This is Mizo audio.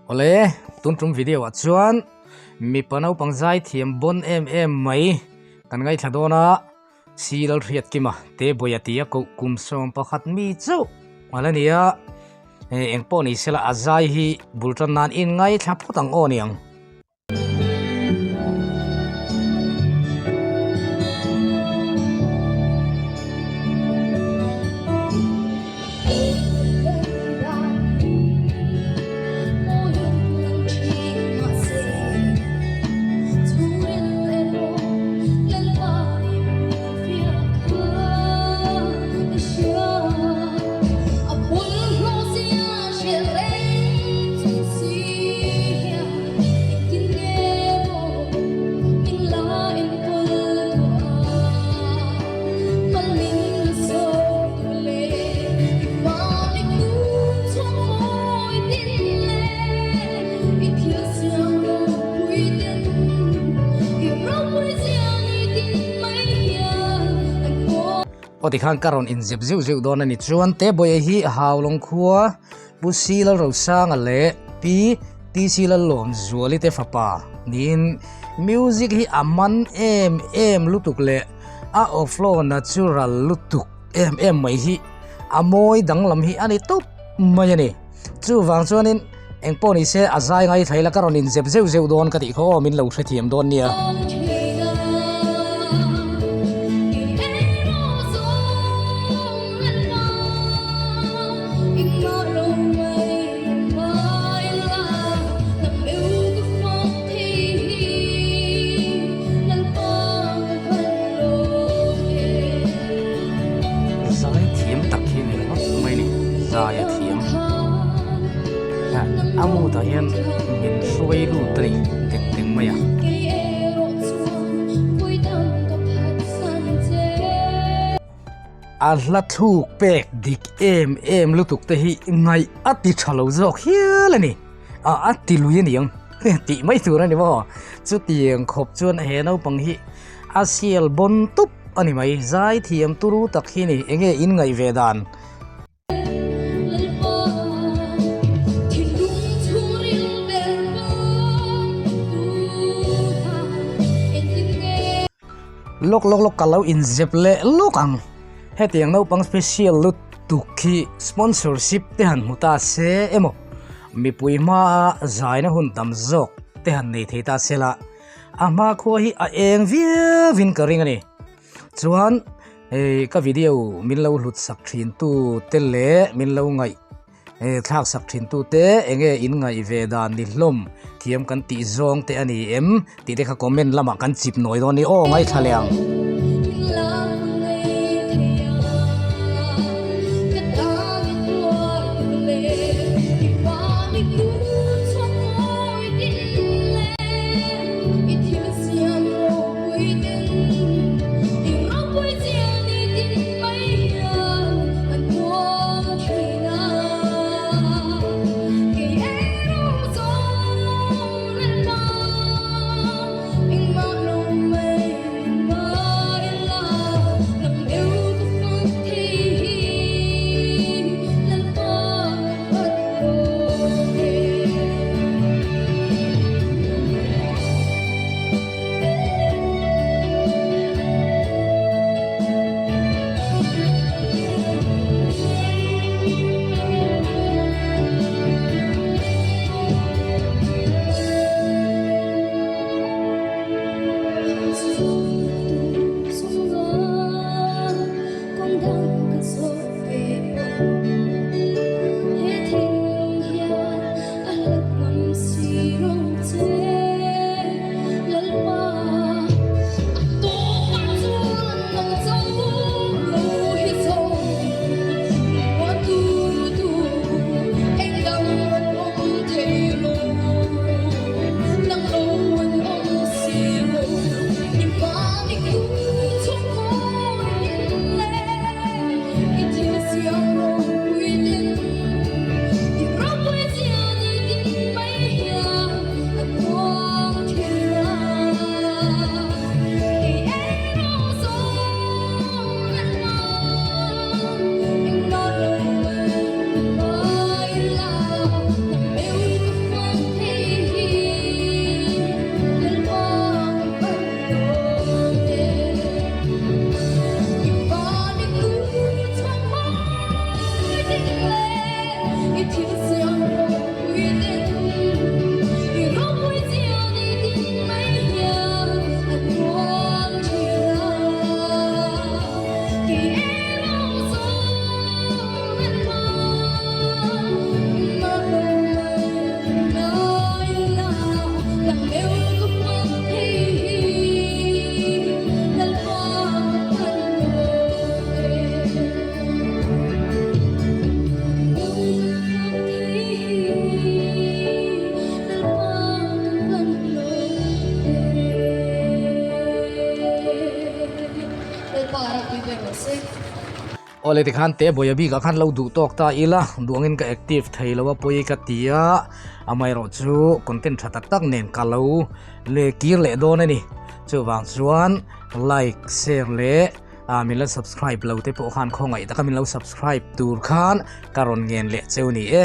Awle, tun tum video ah chuan mipa naupang zai thiam bon em em mai kan ngaithla dawn a, Si Lalhriatkima te Bawia tia koh kum 11 mi chauh a la ni a, eng pawh ni sela a zai hi bul tan nan in ngaithla phawt ang aw niang. Aw tikhan ka rawn inzep zeuh zeuh dawn a ni chuan Tebawia hi Haulawng khua Pu Si Lalrosanga leh Pi TC Lalawmzuali te fapa niin music hi a man em em lutuk leh a aw flow natural lutuk em em mai hi a mawi danglam hi a ni tawp mai a ni. Chuvang chuanin eng pawh ni se a zai ngai thlai la ka rawn inzep zeuh zeuh dawn ka tih khaw aw min lo hrethiam dawn nia. Zai thiam tak hi ni ringawt mai a ni zai a thiam a mood ah hian min hruai lut a ni deng deng mai a. A hla thluk pek dik em em lutuk te hi ngaih a ti tha lo zawk hial a ni a a ti lui a ni ang tih mai tur a ni maw chutiang khawp chuan he naupang hi a sial bawn tup a ni mai zai thiam turu tak hi a ni enge in ngaih ve dan. Lawk lawk lawk ka lo inzep leh lawk ang. Hetiang naupang special lutuk hi sponsorship te han hmu ta se emaw mipui hmaa zaina hun tam zawk te han nei thei ta se la a hmakhua hi a eng viau in ka ring a ni. Chuan hei ka video min lo hlut sak thin tu te leh min lo ngaih He thlak sak thin tute enge in ngaih ve dan ni hlawm thiam kan tih zawng te a ni em tih te kha comment lamah kan chip nawi dawn a ni aw ngaithla leh ang. Awle tikhan te bawia bikah khan lo duh tawk ta ila duangin ka active thei lo a pawi ka ti a amaherawh chu content tha tak tak nen ka lo leh kir leh dawn a ni chuvang chuan like share leh ah min la subscribe lo te pawh khan khawngaih taka min lo subscribe tur khan ka rawn ngen leh cheu ni e.